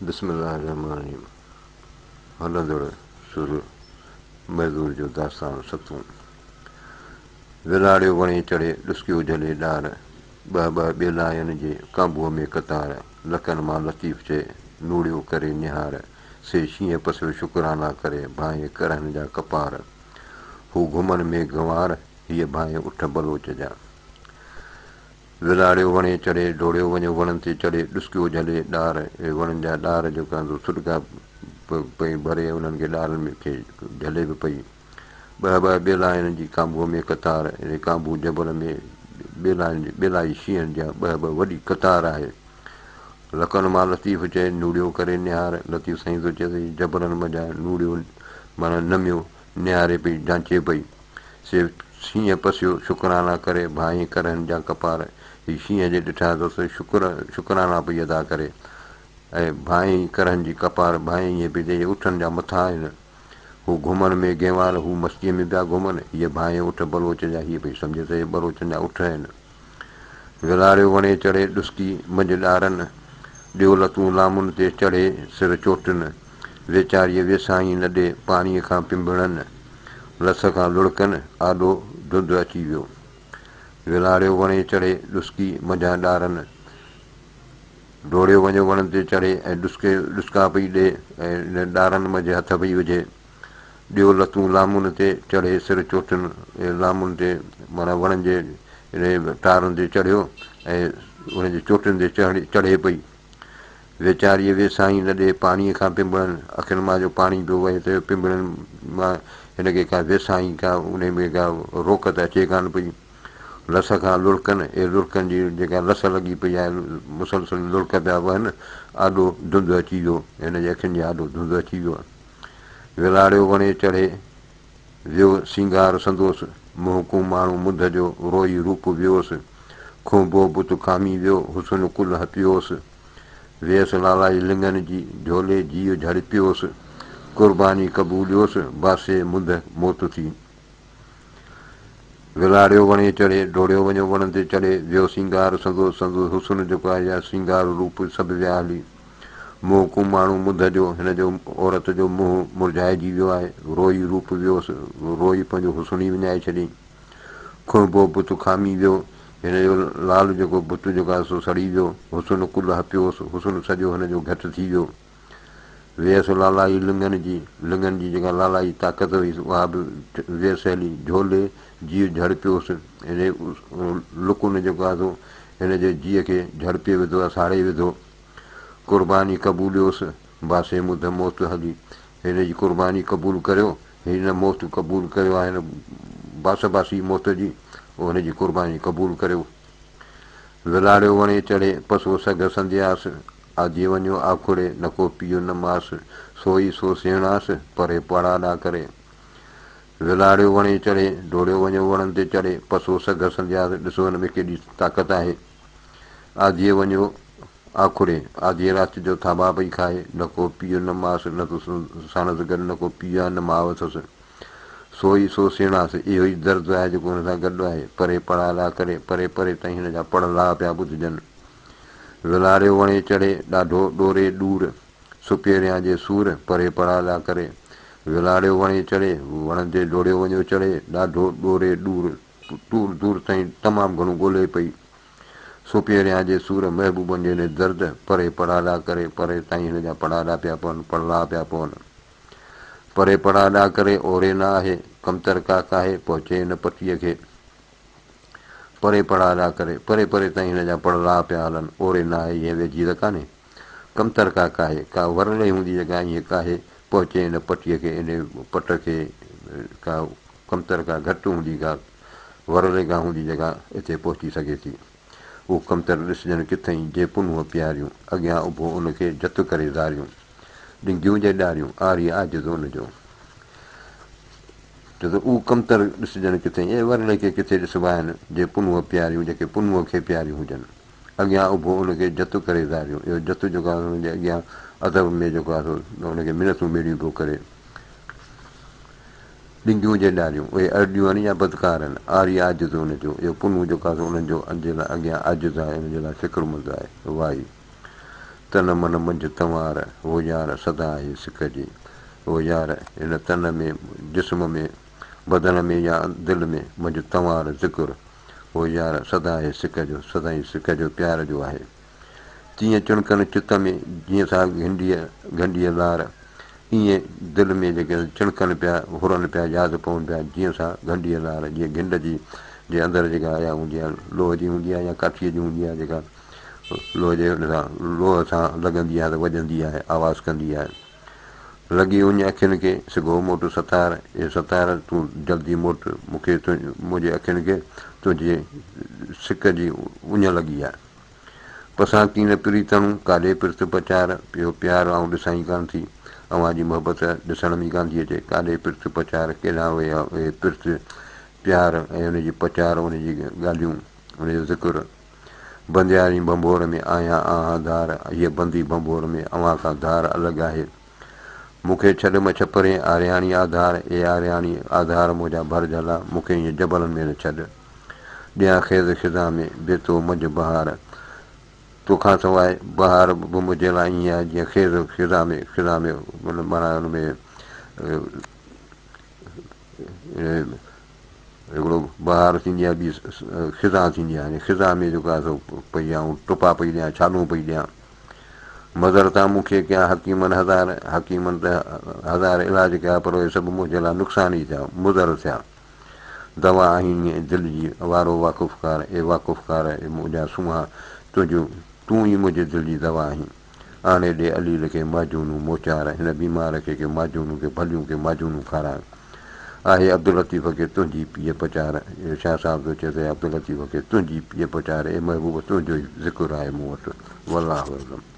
بسم الله الرحمٰن الرحيم هلندڙ سر معذور جو داستان ستون ولاڙيو وڻي چڙهي ڏسڪيو جهلي ڏار ٻه ٻه ٻيلاين جي ڪانڀوء ۾ قطار لڪن مان لطيف چئي نوڙيو ڪري نهار سي شينهن پسيو شڪرانا ڪري ڀانئين ڪرهن جا ڪپار هو گهمن ۾ گنوار هيء ڀانئين اٺ بلوچ جا. ولاڙيو وڻي چڙهي، ڊوڙيو وڃيو وڻن تي چڙهي، ڏسڪيو جهلي ڏار، اهي وڻن جا ڏار جيڪو آهن سو سڏڪا پئي ڀري انهن کي ڏارن کي جهلي به پئي. ٻه ٻه ٻيلاين جي ڪانڀوء ۾ قطار، يعني ڪانڀو جبل ۾ ٻيلاين جي ٻيلائي شينهن جا ٻه ٻه وڏي قطار آهي. لڪن مان لطيف چئي، نوڙيو ڪري نهار، لطيف سائين ٿو چئي ته هي جبلن منجهان نوڙيو معنيٰ نميو نهاري پئي جانچي پئي. سي شينهن پسيو شڪرانا ڪري، ڀانئين ڪرهن جا ڪپار. هي شينهن جي ڏٺا اٿس شڪر شڪرانا پئي ادا ڪري ۽ ڀانئين ڪرهن جي ڪپار، ڀانئين ائين پئي ته اهي اٺن جا مٿا آهن. هو گهمن ۾ گينوار، هو مستيء ۾ پيا گهمن. هيء ڀانئين اٺ بلوچ جا، هيء پئي سمجهي ته اهي ٻروچن جا اٺ آهن. ولاڙيو وڻي چڙهي ڏسڪي منجهه ڏارن، ڏيو لتون لامن تي چڙهي سر چوٽن، ويچاريء ويساهين نه ڏي پاڻيء کان پنبڻن، لس کان لڙڪن، آڏو ڌنڌ اچي ويو. ولاڙيو وڻي چڙهي ڏسڪي منجهان ڏارن، ڊوڙيو وڃيو وڻن تي چڙهي ۽ ڏسڪي ڏسڪا پئي ڏي ۽ ڏارن منجهه هٿ پئي وجهي. ڏيو لتون لامن تي چڙهي سر چوٽن لامن تي معنيٰ وڻن جي انهي ٽارن تي چڙهيو ۽ انهن جي چوٽين تي چڙهي پئي. ويچاريء ويساهين نه ڏي پاڻيء کان پنبڻن اکين مان جو پاڻي پيو وهي ته پنبڻن مان هن کي ڪا ويساهين ڪا انهي ۾ ڪا روڪ ته اچي ڪانه پئي. لس کان لڙڪن اي لڙڪن جي جيڪا لس لڳي پئي آهي مسلسل لڙڪ پيا وهن آڏو ڌنڌ اچي ويو هن جي اکين جي آڏو ڌنڌ اچي ويو. ولاڙيو وڻي چڙهي، ويو سينگار سندوس، منهن ڪون ماڻهو منڌ جو، روئي روپ ويوس، کونبو بت کامي ويو، حسن ڪل هپيوس، ويس لالائي لڱن جي، جهولي جيء جهڙپيوس، قرباني قبوليوس، باسي منڌ موت ٿي. ولاڙيو وڻي چڙهي، ڊوڙيو وڃيو وڻن تي چڙهي، ويو سينگار سندوس، سندس حسن جيڪو آهي يا سينگار روپ سڀ ويا هلي. منهن ڪو ماڻهو مڌ جو، هن جو عورت جو منهن مرجهائجي ويو آهي، روئي روپ ويوس، روئي پنهنجو حسن ئي وڃائي ڇڏيائين. کهنبو بت کامي ويو، هن جو لال جيڪو بت جيڪو آهي سو سڙي ويو، حسن ڪل هپيوس، حسن سڄو هن جو گهٽ ٿي ويو. ويس لالائي لڱن جي، لڱن جي جيڪا لالائي طاقت هئي اها به ويس هلي، جهولي جيء جهڙپيوس، هن لڪن جيڪو آهي سو هن جي جيء کي جهڙپي وڌو يا ساڙي وڌو. قرباني قبوليوس، باسي مڌ موت هلي، هن جي قرباني قبول ڪريو، هن موت قبول ڪيو آهي، هن باس باسي موت جي، هن جي قرباني قبول ڪريو. ولاڙيو وڻي چڙهي، پسو سگهه سندياس، آڌيء وڃيو آکوڙي، نڪو پيء نه ماس، سوئي سو سيڻاس، پري پڙاڏا ڪري. ولاڙيو وڻي چڙهي، ڊوڙيو وڃيو وڻن تي چڙهي، پسو سگهه سندياس، ڏسو هن ۾ ڪيڏي طاقت آهي. آڌيء وڃيو آکوڙي، آڌيء رات جو ٿاٻا پئي کائي، نڪو پيء نه ماس، نه ته ساڻس گڏ نڪو پيء آ نه ماء اٿس. سو ئي سو سيڻاس، اهو ئي درد آهي جيڪو هن سان گڏ آهي. پري پڙاڏا ڪري، پري پري تائين هن جا پڙلاء پيا ٻڌجن. ولاريو وڻي چڙهي، ڏاڍو ڏوري ڏور، سپيريان جي سور، پري پڙاڏا ڪري. ولاريو وڻي چڙهي، وڻن تي ڊوڙيو وڃيو چڙهي، ڏاڍو ڏوري ڏور، دور دور تائين تمام گهڻو ڳولهي پئي. سپيريان جي سور، محبوبن جي هن درد، پري پڙاڏا ڪري، پري تائين هن جا پڙاڏا پيا پون، پڙلاء پيا پون. پري پڙاڏا ڪري، اوري نه آهي، ڪمتر ڪا ڪاهي، پهچي نه پٽيء کي. پري پڙاڏا ڪري، پري پري تائين هن جا پڙلاء پيا هلن، اوري نه آهي، ائين ويجهي ته ڪانهي. ڪمتر ڪا ڪاهي، ڪا ورلي هوندي جيڪا ائين ڪاهي، پهچي ان پٽيء کي، ان پٽ کي ڪا ڪمتر ڪا گهٽ هوندي، ڪا ورلي ڪا هوندي جيڪا اتي پهچي سگهي ٿي. اهو ڪمتر ڏسجن ڪٿئين، جي پنهونء پياريون، اڳيان اڀو ان کي جت ڪري زاريون. ڏنگيون جي ڏاريون، آري عاجز ان جو. چئي ٿو، او ڪمتر ڏسجن ڪٿي، اي ورلي کي ڪٿي ڏسبا آهن، جي پنهونء پياريون، جيڪي پنهونء کي پياريون هجن. اڳيان اڀو ان کي جت ڪري ڌاريون. اهو جت جيڪو آهي سو ان جي اڳيان ادب ۾ جيڪو آهي سو ان کي منتون ميڙيون پيو ڪري. ڏنگيون جي ڏاريون، اهي ارڏيون آهن يا بدڪار آهن. آري عاجز ان جو. اهو پنهون جيڪو آهي سو انهن جو جي لاء اڳيان عاجز آهي، انهن جي لاء فڪرمند آهي. وائي. تن من منجهه تنوار، او يار سدا آهي سڪ جي. او يار هن تن ۾، جسم ۾، بدن ۾ يا دل ۾، منجهه تنوار، ذڪر، او يار سدا آهي سڪ جو، سدائين سڪ جو، پيار جو آهي. تيئن چڻڪن چت ۾، جيئن ٿا گهنڊيء گهنڊيء لار، ايئن دل ۾ جيڪي چڻڪن پيا، هرن پيا، ياد پون پيا، جيئن ٿا گهنڊيء لار، جيئن گهنڊ جي جي اندر جيڪا اها هوندي آهي، لوهه جي هوندي آهي يا ڪاٺيء جي هوندي آهي، جيڪا لوهه جي ان سان لوهه سان لڳندي آهي ته وڄندي آهي، آواز ڪندي آهي. لڳي اڃ اکين کي، سگهو موٽ ستار، اي ستار تون جلدي موٽ، مون کي منهنجي اکين کي تنهنجي سڪ جي اڃ لڳي آهي. پسان ڪين پريتڻون، ڪاڏي پرت پچار، اهو پيار آئون ڏسان ئي ڪانه ٿي، اوهان جي محبت ڏسڻ ۾ ئي ڪانه ٿي اچي، ڪاڏي پرت پچار، ڪيڏانهن وئي اهي پرت، پيار ۽ ان جي پچار، ان جي ڳالهيون، ان جو ذڪر. بنديارين ڀنڀور ۾، آهيان آهان ڌار، هيء بندي ڀنڀور ۾، اوهان کان ڌار، الڳ آهي. مون کي ڇڏ م ڇپرين، آرياڻي آڌار، اي آرياڻي آڌار منهنجا ڀر جهلا، مون کي ائين جبلن ۾ نه ڇڏ. ڏيان خيز خزان ۾، بي تو منجهه بهار. توکان سواء بهار به منهنجي لاء ائين آهي جيئن خيز خزان ۾، خزان ۾ معنيٰ ان ۾. هڪڙو بهار ٿيندي آهي ٻي خزان ٿيندي آهي يعني خزان ۾ جيڪو آهي سو پئي آئون ٽپا پئي ڏيان ڇالون پئي ڏيان مظهر تان مون کي ڪيا حڪيمن هزار حڪيمن ته هزار علاج ڪيا پر اهي سڀ منهنجي لاء نقصان ئي ٿيا مضر ٿيا دوا آهين دل جي وارو واقفڪار اي واقفڪار اي منهنجا سونهان تنهنجون تون ئي منهنجي دل جي دوا آهين. آڻي ڏي عليل کي معجونون موچار، هن بيمار کي ڪي معجونون ڪي ڀليون ڪي معجونون کاراء. آهي عبداللطيف کي تنهنجي پيء پچار. شاهه صاحب ٿو چئي ته اي عبداللطيف کي تنهنجي پيء پچار، اي محبوب تنهنجو ئي ذڪر آهي مون وٽ. والله اعلم.